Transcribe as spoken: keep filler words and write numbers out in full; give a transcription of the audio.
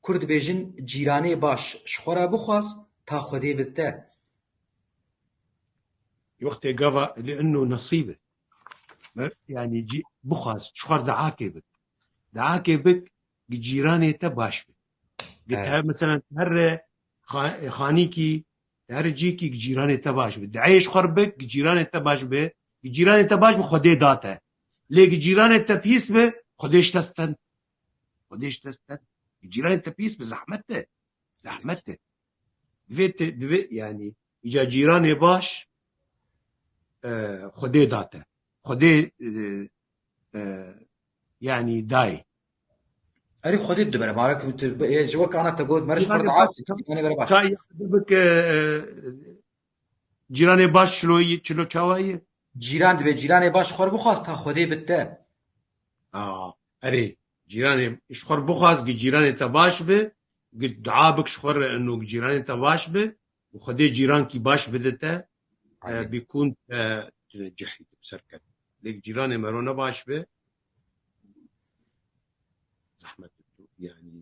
Kurd dibêjin cîranê baş ji xwe re bixwaz ta Xwedê bi te. Wextê gava li inno nesîbe. Yani cî-, bixwaz, ji xwe re diakê bik. Diakê bik, gi cîranê te baş be. Gi te, mesela, te here xa-, xanîkî, te here cîkî gi cîranê te baş be. Diayê ji xwe re bik, gi cîranê te baş be. Gi cîranê te baş be, Xwedê da te. Lê gi cîranê te pîs be, Xwedê ji te sten. Xwedê ji te sten. Gi cîranê te pîs be, zehmet e. Zehmet e. Divê te, divê, yani, îca cîranê baş, e, Xwedê da te. Xwedê, e, e, yani, dayê. Erê Xwedê dibere, barek tu, e, ji wek ana te got, mere ji xwe re Cîranê diakê baş, bik, cîranê bere baş. Ka ya bike, e, cîranê baş çilo, çilo çawa ye? Cîran dibe, cîranê baş ji xwe re bixwaz ta Xwedê bi te. Aa, erê, cîranê ji xwe re bixwaz, gi cîranê te baş be, gi dua bik ji xwe re, eno gi cîranê te baş be, û Xwedê cîrankî baş bide te, e, Aynen. Bikun te, tu cihî tu ser ket. Lê gi cîranê mero ne baş be, zehmet tu, yani,